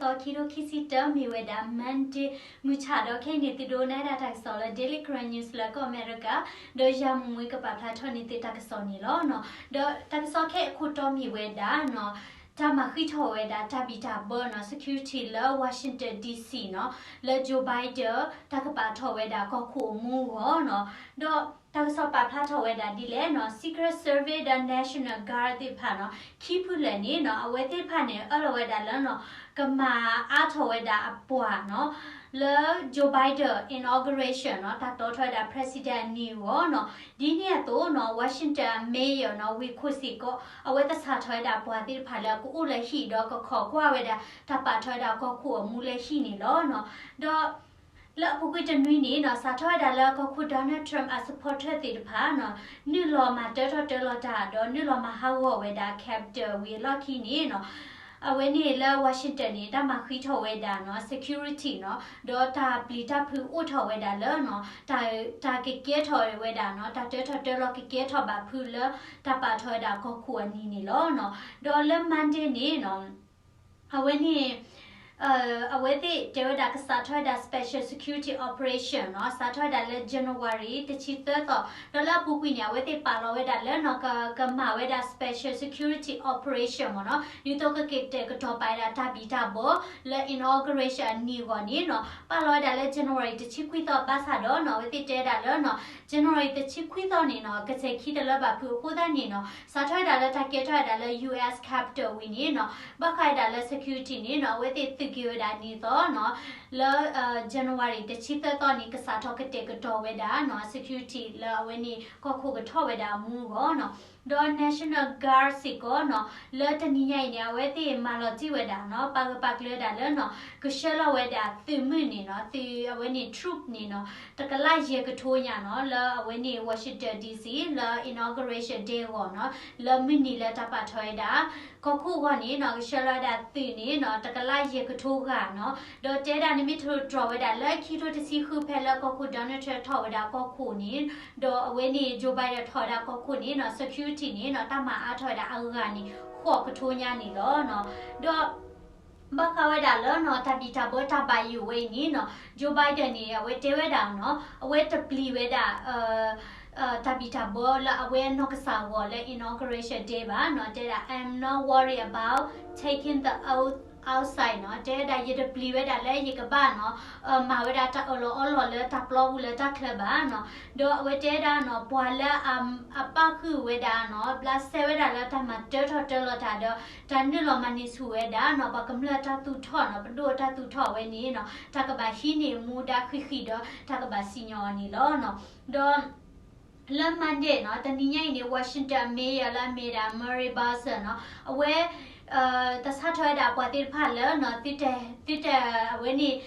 သီ ခံကထိခံဆံတၢ မ့ၢ်ဝဲဒၣ် Monday မုၢ်ဆၣ်ဒီး ခဲအံၤန့ၣ် သုဒိးနၣ်ဒၣ်တၢ်ကစီၣ်လၢ Daily Karen News လၢကီၢ်အမဲရကၤ, ဒီးယၤမူမူကပာ်ဖျါထီၣ်န့ၢ်သုတၢ်ကစီၣ်န့ၣ်လီၤ. ဒီးတၢ်ကစီၣ်ခဲအံၤအခိၣ်တီမ့ၢ်ဝဲဒၣ်နီၤ, တၢ်မၤဃံးထီၣ်ဝဲဒၣ်တၢ်ဘံၣ်တၢ်ဘၢနီၤ security လၢ Washington D C နီၤ, လၢ Joe Biden တၢ်ကပာ်ထီၣ်ဝဲဒၣ်ကီၢ်ခိၣ်အမူအဂီၢ်နီၤ. ဒီးတၢ်ကစီၣ်ပာ်ဖျါထီၣ်ဝဲဒၣ်ဒ်လဲၣ်နီၤ, Secret Service ဒီး National Guard သ့ၣ်တဖၣ်နီၤ, ခံဖုလၢာ်န့ၣ်နီၤ, အဝဲသ့ၣ်တဖၣ်န့ၣ် အၢၣ်လီၤဝဲဒၣ်လၢနီၤ, ကမၤအါထီၣ်ဝဲဒၣ်အပှၤနီၤ, လၢ Joe Biden inauguration နီၤ, တၢ်တီထီၣ်ဝဲဒၣ် president အနံၤအဂီၢ်နီၤ. ဒ်န့ၣ်အသိးနီၤ, Washington mayor နီၤ, ဝ့ၢ်ခိၣ်စ့ၢ်ကီး အဝဲသ့ၣ်စးထီၣ်ဝဲဒၣ်ပှၤသ့ၣ်တဖၣ်လၢအကအိၣ်လၢဟံၣ် ဒီးကခိးကွၢ်ဝဲဒၣ် တၢ်ပာ်ထီၣ်ဝဲဒၣ်ကီၢ်ခိၣ်အမူလၢဟံၣ်န့ၣ်လီၤနီၤ. ဒီး လၢအပူၤကွံာ်တနွံန့ၣ်နီၤ, စးထီၣ်ဝဲဒၣ်လၢကီၢ်ခိၣ် Donald Trump အ supporter သ့ၣ်တဖၣ်နီၤ, နုာ်လီၤမၤတၢထီၣ်တၢလီၤတၢ် ဒီးနုာ်လီၤမၤဟးဂီၤဝဲဒၣ် Capitol ဝံၤအလီၢ်ခံန့ၣ်နီၤ, အဝဲန့ၣ်လၢ Washington န့ၣ် တၢ်မၤဃံးထီၣ်ဝဲဒၣ်နီၤ security နီၤ, ဒီးတၢ်ပျံၤတၢ်ဖုးအိၣ်ထီၣ်ဝဲဒၣ်လၢနီၤ, တၢ် တၢ်ကကဲထီၣ်ဝဲဒၣ်နီၤ, တၢ်တၢထီၣ်တၢလီၤကကဲထီၣ်ဘၣ်ဖုးလၢ တၢ်ပာ်ထီၣ်ဝဲဒၣ်ကီၢ်ခိၣ်အနံၤန့ၣ်လီၤနီၤ. ဒီးလၢ Monday န့ၣ်နီၤ, အဝဲန့ၣ် အဝဲသ့ၣ်တဲဝဲဒၣ်ကစးထီၣ်ဝဲဒၣ် special security operation နီၤ, စးထီၣ်ဝဲဒၣ်လၢ January တဆံသၢသီ, ဒီးလၢအပူၤကွံာ်န့ၣ် အဝဲသ့ၣ်ပာ်လီၤဝဲဒၣ်လၢနီၤ, က ကမၤဝဲဒၣ် special security operation မ့ၢ်နီၤ, ဒ်သိးကကတဲာ်ကတီၤပာ်ဝဲဒၣ်တၢ်ဘံၣ်တၢ်ဘၢ လၢ inauguration အနံၤအဂီၢ်န့ၣ်နီၤ, ပာ်လီၤဝဲဒၣ်လၢ January တဆံခွံသီ ဘၣ်ဆၣ်ဒီးနီၤ, အဝဲသ့ၣ်တဲဝဲဒၣ်လၢနီၤ, January တဆံခွံသီန့ၣ်နီၤ, ကစဲၤခံတလၢဘၣ်ဖုးအဃိသတးန့ၣ်နီၤ, စးထီၣ်ဝဲဒၣ်လၢတၢ်ကဲထီၣ်ဝဲဒၣ်လၢ U S Capitol ဝံၤန့ၣ်နီၤ, ဘၣ်ဃးဝဲဒၣ်လၢ security န့ၣ်နီၤ, အဝဲသ့ၣ်သုးက့ၤဝဲဒၣ်အနံၤသီနီၤ, လၢ January တဆံသၢသီန့ၣ် ကစးထီၣ်ကတဲာ်ကတီၤဝဲဒၣ်နီၤ, security လၢအဝဲန့ၣ် ကီၢ်ခိၣ်ကထီၣ်ဝဲဒၣ်အမူအဂီၢ်နီၤ. ဒီး National Guard စ့ၢ်ကီးနီၤ, လၢတနံၤညါအံၤန့ၣ် အဝဲသ့ၣ်မၤလီၤတံၢ်ဝဲဒၣ်နီၤ, ပာ်ဂၢၢ်ပာ်ကျၢၤဝဲဒၣ်လၢနီၤ, ကဆှၢလီၤဝဲဒၣ်သုးမုၢ်န့ၣ်နီၤ, သုးအဝဲန့ၣ် troop န့ၣ်နီၤ, တကလးယဲၢ်ကထိညါနီၤ, လၢအဝဲန့ၣ် Washington D C လၢ inauguration day အဂီၢ်နီၤ, လၢမုၢ်နံၤလၢတၢ်ပာ်ထီၣ်ဝဲဒၣ် ကီၢ်ခိၣ်အဂီၢ်န့ၣ်နီၤ, ကဆှၢလီၤဝဲဒၣ်သုးန့ၣ်နီၤ, တကလးယဲၢ်ကထိဂၤနီၤ, ဒီးတဲဒၣ်န့ၣ်မ့ၢ်တြီၤဝဲဒၣ်လၢခံကထိတဆံဃု ဖဲလၢကီၢ်ခိၣ် Donald Trump ထီၣ်ဝဲဒၣ်ကီၢ်ခိၣ်န့ၣ်, ဒီးအဝဲန့ၣ် Joe Biden ထီၣ်ဝဲဒၣ်ကီၢ်ခိၣ်န့ၣ်နီၤ, security န့ၣ်နီၤ, တၢ်မၤအါထီၣ်ဝဲဒၣ်အဂၤန့ၣ် ဃိးကထိညါန့ၣ်လီၤနီၤ. ဒီး ဘၣ်ဃးဝဲဒၣ်လၢနီၤ, တၢ်ဘံၣ်တၢ်ဘၢတၢ်ဘၣ်ယိၣ်ဝဲအံၤန့ၣ်နီၤ, Joe Biden န့ၣ် အဝဲတဲဝဲဒၣ်နီၤ, အဝဲတပျံၤဝဲဒၣ် တၢ်ဘံၣ်တၢ်ဘၢလၢအဝဲနီၢ်ကစၢ်အဂီၢ်လၢ inauguration day ဘၣ်နီၤ, တဲဒၣ် I'm not worried about taking the oath outside နီၤ, တဲဝဲဒၣ်ယတပျံၤဝဲဒၣ်လၢယကဘၣ်နီၤ, မၤဝဲဒၣ်တၢ်အၢၣ်လီၤအီလီၤလၢတၢ်ပျီပူၤလၢတၢ်ချၢဘၣ်နီၤ. ဒီးအဝဲတဲဒၣ်နီၤ, ပှၤလၢအပၣ်ဃုာ်ဝဲဒၣ်နီၤ, ဘျးစဲဝဲဒၣ်လၢတၢ်မၤတၢထီၣ်တၢလီၤတၢ်ဒီး တၢ်နုာ်လီၤမၤန့ၢ်ဆူၣ်ဝဲဒၣ်နီၤ, ပှၤကမျၢၢ်တၢ်သူၣ်ထီၣ်နီၤ, ပဒိၣ်တၢ်သူၣ်ထီၣ်ဝဲန့ၣ်နီၤ, တၢ်ကဘၣ်ဟံးန့ၢ်မူဒါဃံးဃံးဒီး တၢ်ကဘၣ်စံၣ်ညီၣ်အီၤန့ၣ်လီၤနီၤ. ဒီး လၢ Monday နီၤ, တနံၤညါအံၤန့ၣ် Washington mayor လၢအမ့ၢ်ဒၣ် Muriel Bowser နီၤ, အဝဲ တၢ်စးထီၣ်ဝဲဒၣ်ပှၤသ့ၣ်တဖၣ်လၢနီၤ, သုတ သုတ အဝဲန့ၣ်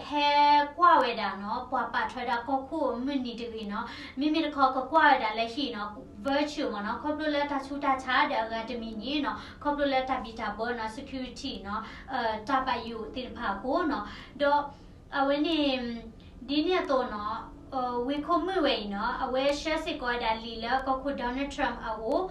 ဟဲကွၢ်ဝဲဒၣ်နီၤ, ပှၤပာ်ထီၣ်ဝဲဒၣ်ကီၢ်ခိၣ်အမုၢ်နံၤတဂ့ၤနီၤ, မ့မ့ၢ်တခီကကွၢ်ဝဲဒၣ်လၢဟံၣ်နီၤ, virtual မ့ၢ်နီၤ, ခီဖျိလၢတၢ်ဆူးတၢ်ဆါဒီးအဂၤတမံၤန့ၣ်နီၤ, ခီဖျိလၢတၢ်ဘံၣ်တၢ်ဘၢနီၤ, security နီၤ, တၢ်ဘၣ်ယိၣ်သ့ၣ်တဖၣ်အဃိနီၤ, ဒီး အဝဲန့ၣ် ဒ်န့ၣ်အသိးနီၤ, ဝ့ၢ်ခိၣ်မုၣ်ဝဲအံၤနီၤ, အဝဲဆှၢစ့ၢ်ကီးဝဲဒၣ်လံာ်လၢကီၢ်ခိၣ် Donald Trump အအိၣ်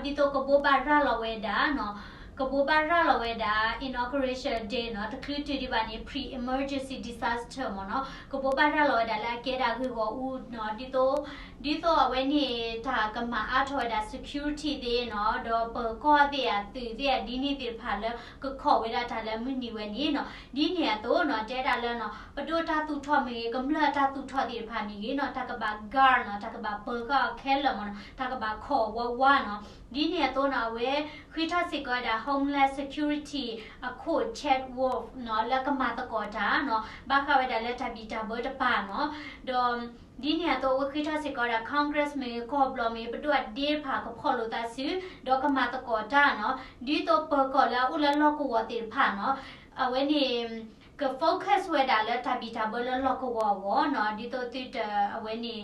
နီၤ, ဒ်သိးကဘိးဘၣ်ရၤလီၤဝဲဒၣ်နီၤ, ကဘိးဘၣ်ရၤလီၤဝဲဒၣ် inauguration day နီၤ, တချုးတုၤဒံးဘၣ်န့ၣ် pre-emergency disaster မ့ၢ်နီၤ, ကဘိးဘၣ်ရၤလီၤဝဲဒၣ်လၢအကဲဒၣ်ဂ့ၢ်ဂီၢ်အူနီၤ, ဒ်သိး ဒ်သိးအဝဲန့ၣ် တၢ်ကမၤအါထီၣ်ဝဲဒၣ် security သ့ၣ်နီၤ, ဒီးပၢၤကီၢ်သ့ၣ်ဧါ သုးသ့ၣ်ဧါ ဒ်န့ၣ်သ့ၣ်တဖၣ်လၢ ကခိးဝဲဒၣ်တၢ်လၢမုၢ်နံၤဝဲန့ၣ်နီၤ, ဒ်န့ၣ်အသိးနီၤ, တဲဒၣ်လၢနီၤ, ပဒိၣ်တၢ်သူၣ်ထီၣ်မ့ၢ်ဂ့ၤ, ကမျၢၢ်တၢ်သူၣ်ထီၣ်သ့ၣ်တဖၣ်မ့ၢ်ဂ့ၤနီၤ, တၢ်ကဘၣ် guard နီၤ, တၢ်ကဘၣ်ပၢၤကီၢ်အီၤခဲလၢာ်မ့ၢ်နီၤ, တၢ်ကဘၣ်ခိးဝါဝါနီၤ, ဒ်န့ၣ်အသိးနီၤ, အဝဲဃ့ထီၣ်စ့ၢ်ကီးဝဲဒၣ် Homeland Security အခိၣ် Chad Wolf နီၤ, လၢကမၤသကိးတၢ်နီၤ, ဘၣ်ဃးဝဲဒၣ်လၢတၢ်ဘံၣ်တၢ်ဘၢတဖၣ်နီၤ, ဒီး ဒ်န့ၣ်အသိး အဝဲဃ့ထီၣ်စ့ၢ်ကီးဝဲဒၣ် Congress မ့ၢ်ဂ့ၤ ကီၢ်ဘျီမ့ၢ်ဂ့ၤ ပဒိၣ်အဒ့တဖၣ်ကဖီၣ်လိာ်သးစု ဒီးကမၤသကိးတၢ်နီၤ, ဒ်သိးပၢၤကီၢ်လၢအအိၣ်လၢလီၢ်ကဝီၤသ့ၣ်တဖၣ်နီၤ, အဝဲန့ၣ် က focus ဝဲဒၣ်လၢတၢ်ဘံၣ်တၢ်ဘၢလၢလီၢ်ကဝီၤအဂီၢ်နီၤ, ဒ်သိးသုတ အဝဲန့ၣ်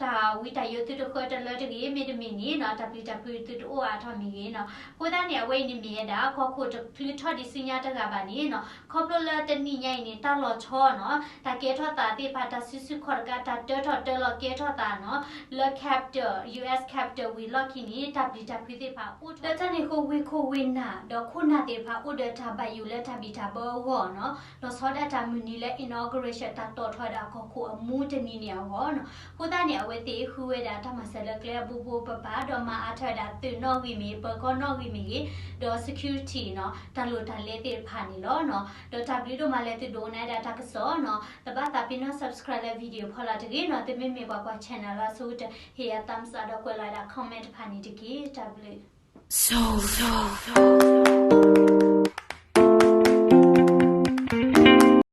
တၢ် ဝံတၢ်ယိးသုတဃၢတလၢတဂ့ၤ မ့တမ့ၢ်န့ၣ်နီၤ တၢ်ပျံၤတၢ်ဖုးသုတအိၣ်အါထီၣ်မ့ၢ်ဂ့ၤနီၤ. အဃိသတးန့ၣ် အဝဲအံၤန့ၣ်မ့ၢ်ဝဲဒၣ် ကီၢ်ခိၣ်တချုးထီၣ်ဒံးဆူညါတဂၤဘၣ်န့ၣ်နီၤ ခီဖျိလၢတနံၤညါအံၤန့ၣ် တၢ်လီၤဆီနီၤ တၢ်ကဲထီၣ်သးသ့ၣ်တဖၣ် တၢ်စုဆူၣ်ခီၣ်တကး တၢ်တၢထီၣ်တၢလီၤကဲထီၣ်သးနီၤ လၢ capital, U S capital ဝံၤလီၢ်ခံန့ၣ် တၢ်ပျံၤတၢ်ဖုးသ့ၣ်တဖၣ်အိၣ်ထီၣ် လၢတၢ်န့ၣ်အဃိ ဝ့ၢ်ခိၣ်ဝ့ၢ်နၢ် ဒီးခိၣ်နၢ်သ့ၣ်တဖၣ် အိၣ်ဒီးတၢ်ဘၣ်ယိၣ်လၢတၢ်ဘံၣ်တၢ်ဘၢအဂီၢ်နီၤ လီၤဆီဒၣ်တၢ်မုၢ်နံၤလၢ inauguration တၢ်တီၣ်ထီၣ်ဝဲဒၣ်ကီၢ်ခိၣ်အမူတနံၤန့ၣ်အဂီၢ်နီၤ. အဃိသတးန့ၣ် အဝဲသ့ၣ်ဃုဝဲဒၣ်တၢ်မၤစၢၤလၢကျဲအဘိဘိဘၣ်ဘၣ် ဒီးမၤအါထီၣ်ဝဲဒၣ်သုးနီၣ်ဂံၢ်မ့ၢ်ဂ့ၤ ပၢၤကီၢ်နီၣ်ဂံၢ်မ့ၢ်ဂ့ၤ ဒီး security နီၤ တၢ်လိၣ်တၢ်လဲသ့ၣ်တဖၣ်န့ၣ်လီၤနီၤ. ဒီးတၢ်ဘျုးဒိၣ်မးလၢသုဒိကနၣ်ဝဲဒၣ်တၢ်ကစီၣ်နီၤ တဘၣ်သးပ့ၤနီၣ် subscribe လၢ video ဖီလာ်တဂ့ၤနီၤ သုမ့မ့ၢ်ပှၤကွၢ် channel လၢအဆိကတၢၢ် ဟ့ၣ်ယၤ thumbs up ဒီးကွဲးလီၤဝဲဒၣ် comment တဖၣ်န့ၣ်တက့ၢ်. တၢ်ဘျုး